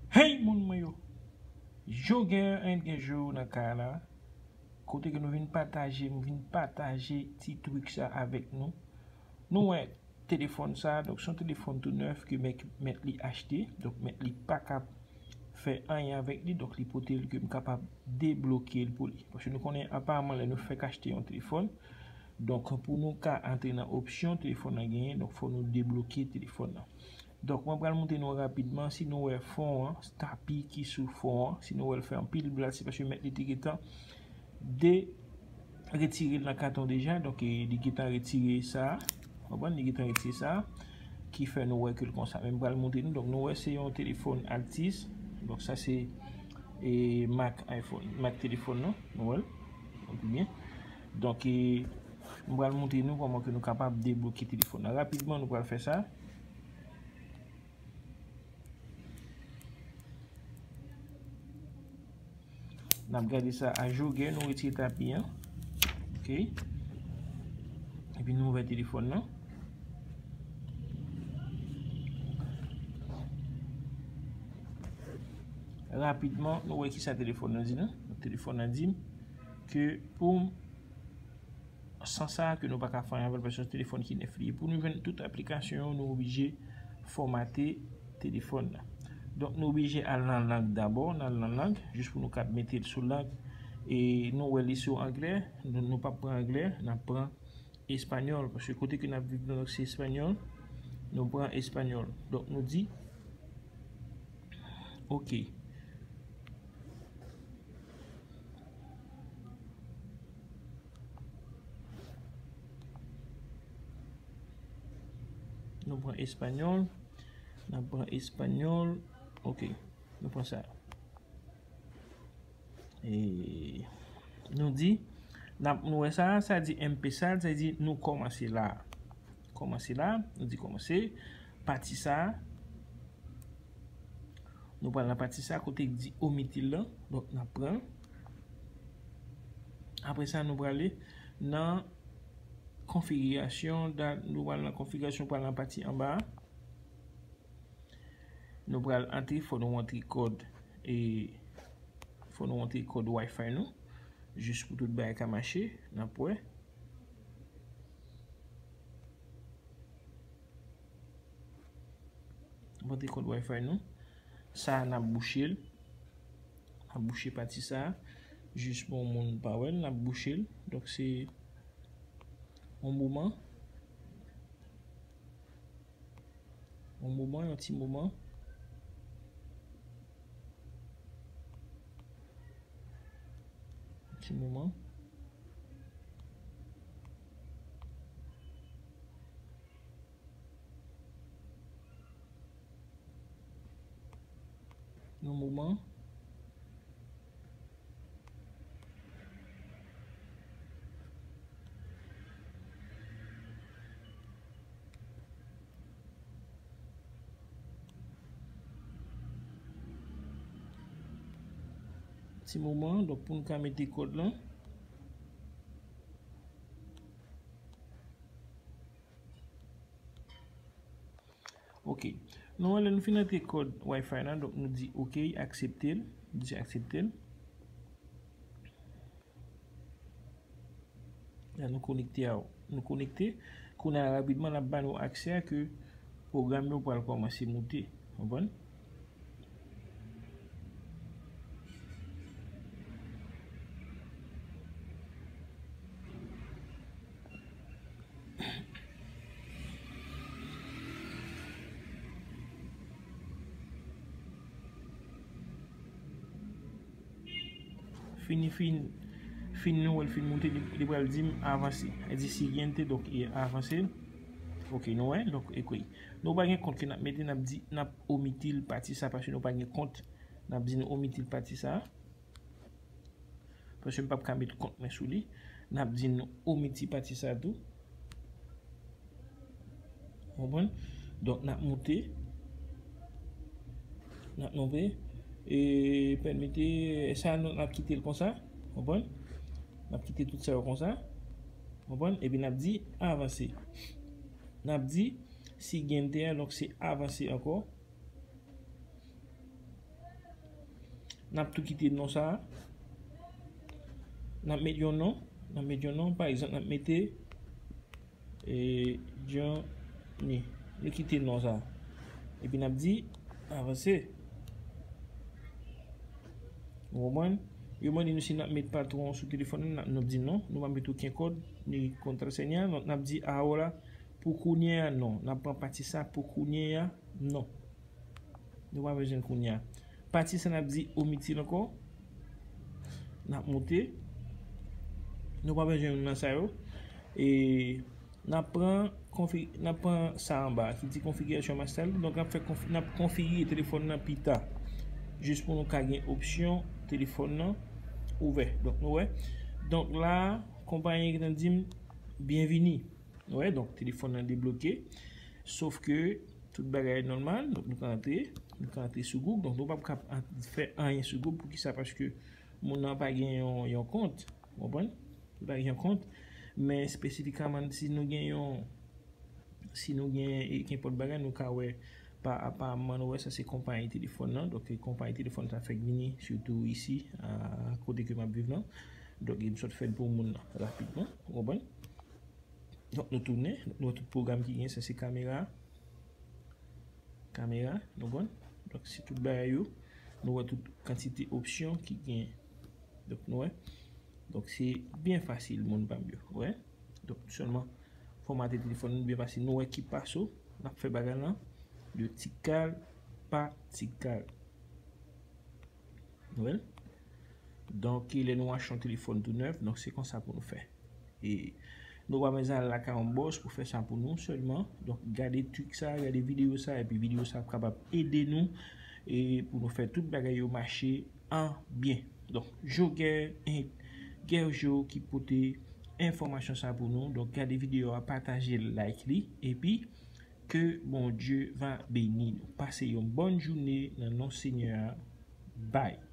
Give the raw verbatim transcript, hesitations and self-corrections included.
Hey moun mwen yo! Jogger and Genjou nan kay la. Kote ke nou vin pataje, m vin pataje ti trik sa avèk nou. Nou wè telefòn sa, donk se yon telefòn tou nèf ke mèt, mèt li achte, donk mèt li pa ka fè anyen avèk li, donk li pote l ke m kapab debloke l pou li. Paske nou konnen aparaman lè nou fèk achte yon telefòn, donk pou nou ka antre nan opsyon telefòn nan genyen, donk fò nou debloke telefòn nan. Donk mwen pral montre nou rapidman, si nou wè fon an, tapi ki sou fon an, si nou wè l fè anpil blat, se paske mèt li te gentan de retire l nan katon deja, donk e, li gentan retire sa, konprann, li gentan retire sa, ki fè nou wè ke l konsa. Men m pral montre nou, donk nou wè se yon telefòn Altis, donk sa se e, mak iPhone, mak telefòn nan, nou wè l, anpil byen. Donk e, m pral montre nou kòman ke nou kapab debloke telefòn nan. Rapidman, nou pral fè sa. N ap gade sa a jogger, nou retire tapi an. Ok. Epi nou ouvè telefòn nan. Rapidman, nou wè kisa telefòn nan di nou. Telefòn nan di m ke pou m San sa ke nou pa ka fè anyen avè l, paske se yon telefòn ki nèf li ye. Pou nou jwenn tout aplikasyon yo, nou oblije fòmate telefòn nan. Donk, nou oblije al nan lang dabò, n al nan lang, jis pou nou kab mete l sou lang. E nou wè li sou anglè, nou, nou p ap pran anglè, n ap pran espanyòl, paske kote ke n ap viv nan se espanyòl, nou pran espanyòl. Donk, nou di, oke. Nou pran espanyòl. N ap pran espanyòl. Ok. Nou pran sa. E nou di, n ap, nou wè sa, sa di empezar, sa di nou kòmanse la. Kòmanse la, nou di kòmanse. Pati sa, nou pral nan pati sa, kote k di omitir lan. Donk, n ap pran. Apre sa, nou prale nan konfigirasyon, da-, nou pral nan konfigirasyon, pral nan pati anba a. Nou pral antre, fò nou antre kòd, e fò nou antre kòd Wi-Fi nou, jis pou tout bagay ka mache, n ap wè. N ap antre kòd Wi-Fi nou. Sa a, n ap bouche l. N ap bouche pati sa a. Jis pou moun pa wè l, n ap bouche l. Donk, se yon moman. Yon moman, yon ti moman. Yon ti moman. Yon moman. Ti moman, donk, pou n ka mete kòd lan. Ok. Nou wè lè nou fin antre kòd Wi-Fi la, donk nou di ok, aksepte l. Nou di aksepte l. La nou konekte a, nou konekte. Kounye a rapidman, n ap ba nou aksè a ke pwogram yo pral kòmanse moute. Konprann? Fini, fin, fin nou wè l fin moute, li, li pral di m avanse. Li di siguiente, donk, e avanse. Ok, nou wè, donk, ekri. Nou pa gen kont ke n ap mete, n ap di, n ap omiti l pati sa, paske nou pa gen kont. N ap di nou omiti l pati sa. Paske m p ap ka met kont mwen sou li. N ap di nou omiti pati sa tou. Konprann? Donk, n ap moute. N ap monte. E pèmete sa, nou, n ap kite l konsa. Konprann? N ap kite tout sa yo konsa. Konprann? Epi n ap di avanse. N ap di siguiente a, donk se avanse ankò. N ap tou kite non sa a. N ap met yon non. N ap met yon non. Pa egzanp, n ap mete e, Johnny. Nou kite non sa a. Epi n ap di, avanse. Ou konprann? Yo mande nou si n ap met patwon sou telefòn nan, nou di non. Nou pa met okenn kòd, ni kontrasenya. Donk, n ap di ahora, pou kounye a, non. N ap pran pati sa pou kounye a, non. Nou pa bezwen kounye a. Pati sa n ap di omitil ankò. N ap moute. Nou pa bezwen youn nan sa yo. E n ap pran konfi-, n ap pran sa anba ki di konfigirasyon master. Donk n ap fè konfi-, n ap konfigire telefòn nan pita. Jis pou nou ka gen opsyon telefòn nan ouvè. Donk nou wè. Donk la, konpayi an gentan di m, byenvini. Wè, donk telefòn nan debloke. Sof ke tout bagay nòmal, donk nou ka antre, nou ka antre sou Google. Donk nou p ap ka an-, fè anyen sou Google. Poukisa? Paske moun nan pa gen yon, yon kont. Ou konprann? Li pa gen yon kont. Men espesifikaman, si nou gen yon, si nou gen e, kenpòt bagay, nou ka wè pa, aparaman, nou wè sa se konpayi telefòn nan. Donk, e, konpayi telefòn sa fèk vini, sitou isi, a, kote ke m ap viv nan. Donk, e, m sot fè l pou moun nan, rapidman. Ou konprann? Donk, nou tounen, nou wè tout pwogram ki gen, sa se kamera. Kamera, nou konn. Donk, se tout bagay yo. Nou wè tout kantite opsyon ki gen. Donk, nou wè. Donk, se byen fasil, moun pa m yo. Wè. Donk, sèlman fòmate telefòn nou byen fasil. Nou wè ki paso, n ap fè bagay lan de tikal pa tikal. Nou wè l? Donk, lè nou achte yon telefòn tou nèf, donk se konsa pou nou fè. E nou pa bezwen al lakay yon bòs pou fè sa pou nou sèlman. Donk, gade trik sa, gade videyo sa, epi videyo sa ap kapab ede nou e pou nou fè tout bagay yo mache an byen. Donk, Joker, Guerjo ki pote enfòmasyon sa pou nou. Donk, gade videyo a, pataje l, like li, epi ke Bondye va beni nou. Pase yon bòn jounen nan non Senyè a. Bye.